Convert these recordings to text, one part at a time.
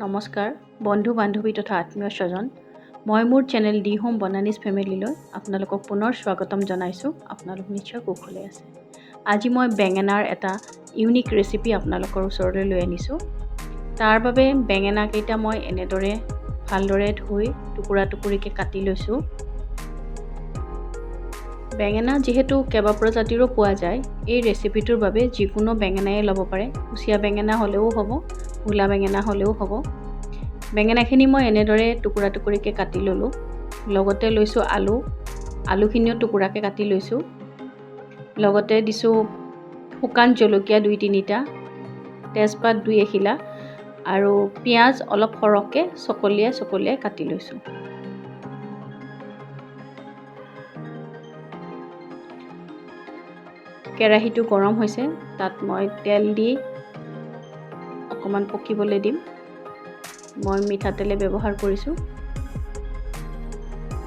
নমস্কাৰ বন্ধু বান্ধৱী তথা আত্মীয় স্বজন, মই মোৰ চেনেল ডি হোম বনানিজ ফেমিলিলৈ আপোনালোকক পুনৰ স্বাগতম জনাইছোঁ। আপোনালোক নিশ্চয় কুশলে আছে। আজি মই বেঙেনাৰ এটা ইউনিক ৰেচিপি আপোনালোকৰ ওচৰলৈ লৈ আনিছোঁ। তাৰ বাবে বেঙেনাকেইটা মই এনেদৰে ভালদৰে ধুই টুকুৰা টুকুৰিকৈ কাটি লৈছোঁ। বেঙেনা যিহেতু কেইবা প্ৰজাতিৰো পোৱা যায়, এই ৰেচিপিটোৰ বাবে যিকোনো বেঙেনাই ল'ব পাৰে। কুচিয়া বেঙেনা হ'লেও হ'ব, ভোলা বেঙেনা হ'লেও হ'ব। বেঙেনাখিনি মই এনেদৰে টুকুৰা টুকুৰিকৈ কাটি ল'লোঁ। লগতে লৈছোঁ আলু, আলুখিনিও টুকুৰাকৈ কাটি লৈছোঁ। লগতে দিছোঁ শুকান জলকীয়া 2-3টা, তেজপাত 2 এখিলা আৰু পিঁয়াজ অলপ সৰহকৈ চকলিয়াই চকলিয়াই কাটি লৈছোঁ। কেৰাহীটো গৰম হৈছে, তাত মই তেল দি অকণমান পকিবলৈ দিম। মই মিঠাতেলে ব্যৱহাৰ কৰিছোঁ,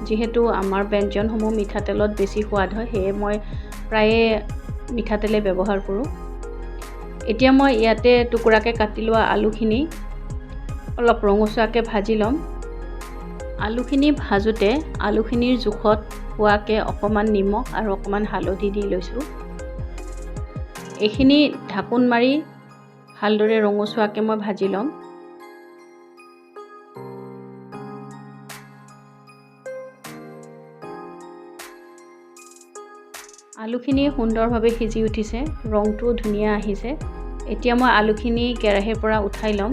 যিহেতু আমাৰ ব্যঞ্জনসমূহ মিঠাতেলত বেছি সোৱাদ হয়, সেয়ে মই প্ৰায়ে মিঠাতেলে ব্যৱহাৰ কৰোঁ। এতিয়া মই ইয়াতে টুকুৰাকৈ কাটি লোৱা আলুখিনি অলপ ৰঙচুৱাকৈ ভাজি ল'ম। আলুখিনি ভাজোঁতে আলুখিনিৰ জোখত হোৱাকৈ অকণমান নিমখ আৰু অকণমান হালধি দি লৈছোঁ। এইখিনি ঢাকোন মাৰি ভালদৰে ৰঙচুৱাকৈ মই ভাজি ল'ম। আলুখিনি সুন্দৰভাৱে সিজি উঠিছে, ৰংটোও ধুনীয়া আহিছে। এতিয়া মই আলুখিনি কেৰাহীৰ পৰা উঠাই ল'ম।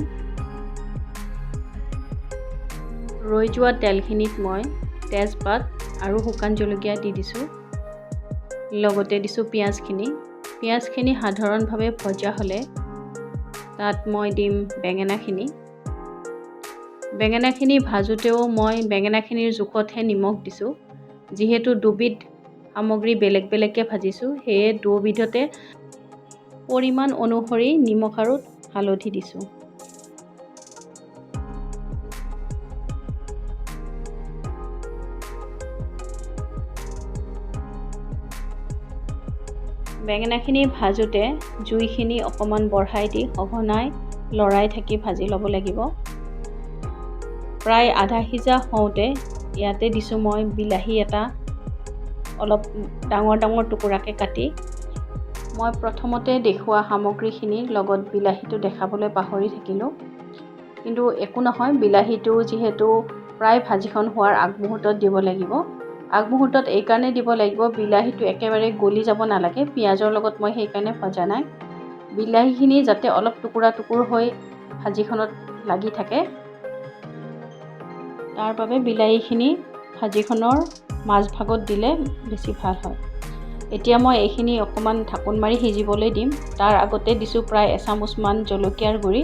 ৰৈ যোৱা তেলখিনিত মই তেজপাত আৰু শুকান জলকীয়া দি দিছোঁ। লগতে দিছোঁ পিঁয়াজখিনি। পিঁয়াজখিনি সাধাৰণভাৱে ভজা হ'লে তাত মই দিম বেঙেনাখিনি। বেঙেনাখিনি ভাজোঁতেও মই বেঙেনাখিনিৰ জোখতহে নিমখ দিছোঁ। যিহেতু দুবিধ সামগ্ৰী বেলেগ বেলেগকৈ ভাজিছোঁ, সেয়ে দুবিধতে পৰিমাণ অনুসৰি নিমখ আৰু হালধি দিছোঁ। বেঙেনাখিনি ভাজোঁতে জুইখিনি অকণমান বঢ়াই দি সঘনাই লৰাই থাকি ভাজি ল'ব লাগিব। প্ৰায় আধা সিজা হওঁতে ইয়াতে দিছোঁ মই বিলাহী এটা অলপ ডাঙৰ ডাঙৰ টুকুৰাকৈ কাটি। মই প্ৰথমতে দেখুওৱা সামগ্ৰীখিনিৰ লগত বিলাহীটো দেখাবলৈ পাহৰি থাকিলোঁ, কিন্তু একো নহয়। বিলাহীটো যিহেতু প্ৰায় ভাজিখন হোৱাৰ আগমুহূৰ্তত দিব লাগিব। আগমুহূৰ্তত এইকাৰণে দিব লাগিব, বিলাহীটো একেবাৰে গলি যাব নালাগে। পিঁয়াজৰ লগত মই সেইকাৰণে ভজা নাই। বিলাহীখিনি যাতে অলপ টুকুৰা টুকুৰ হৈ ভাজিখনত লাগি থাকে, তাৰ বাবে বিলাহীখিনি ভাজিখনৰ মাজভাগত দিলে বেছি ভাল হয়। এতিয়া মই এইখিনি অকণমান ঢাকোন মাৰি সিজিবলৈ দিম। তাৰ আগতে দিছোঁ প্ৰায় এচামুচমান জলকীয়াৰ গুড়ি।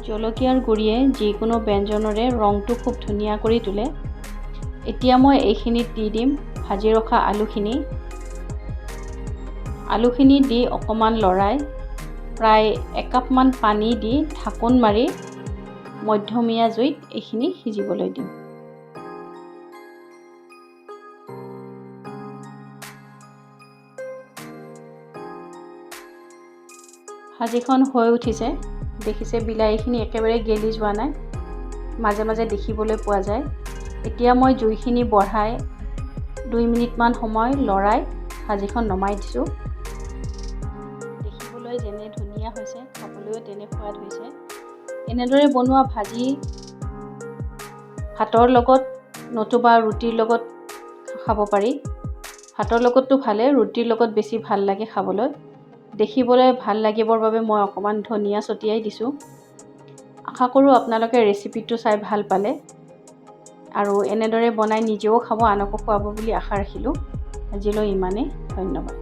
জলকীয়াৰ গুড়িয়ে যিকোনো ব্যঞ্জনৰে ৰংটো খুব ধুনীয়া কৰি তোলে। এতিয়া মই এইখিনিত দি দিম ভাজি ৰখা আলুখিনি। আলুখিনি দি অকণমান লৰাই প্ৰায় একাপমান পানী দি ঢাকোন মাৰি মধ্যমীয়া জুইত এইখিনি সিজিবলৈ দিম। ভাজিখন হৈ উঠিছে, দেখিছে বিলাহীখিনি একেবাৰে গেলি যোৱা নাই, মাজে মাজে দেখিবলৈ পোৱা যায়। এতিয়া মই জুইখিনি বঢ়াই 2 মিনিটমান সময় লৰাই ভাজিখন নমাই দিছোঁ। দেখিবলৈ যেনে ধুনীয়া হৈছে, খাবলৈও তেনে সোৱাদ হৈছে। এনেদৰে বনোৱা ভাজি ভাতৰ লগত নতুবা ৰুটিৰ লগত খাব পাৰি। ভাতৰ লগততো ভালে, ৰুটিৰ লগত বেছি ভাল লাগে খাবলৈ। দেখিবলৈ ভাল লাগিবৰ বাবে মই অকণমান ধনিয়া ছটিয়াই দিছোঁ। আশা কৰোঁ আপোনালোকে ৰেচিপিটো চাই ভাল পালে আৰু এনেদৰে বনাই নিজেও খাব, আনকো খুৱাব বুলি আশা ৰাখিলোঁ। আজিলৈ ইমানেই, ধন্যবাদ।